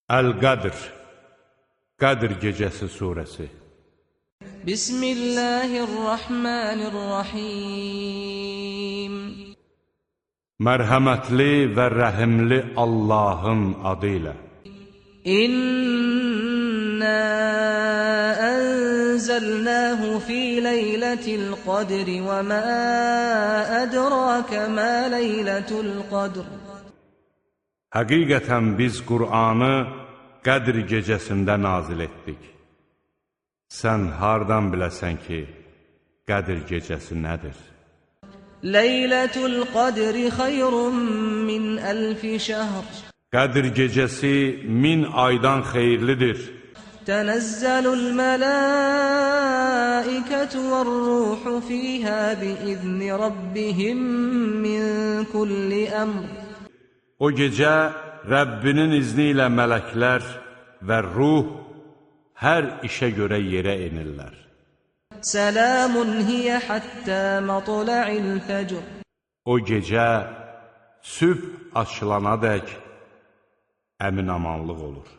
Əl-Qədr, Qədr gecəsi surəsi. Bismillahirrahmanirrahim. Mərhəmətli və rəhimli Allahın adı ilə. İnna anzalnahu fi leyletil qadri və ma adraka ma leyletul qadr. Həqiqətən biz Qur'anı Qədr gecəsində nazil etdik. Sən hardan biləsən ki, Qədr gecəsi nədir? Leyletul qadri xeyrun min əlfi şəhr. Qədr gecəsi 1000 aydan xeyirlidir. Tənəzzəlul mələikətü vər-ruhu fiyhə biizni rabbihim min kulli əmr. O gecə Rəbbinin izni ilə mələklər və ruh hər işə görə yerə enirlər. Səlamun hiyə həttə matla'il fəcr. O gecə sübh açılana dək əmin-amanlıq olur.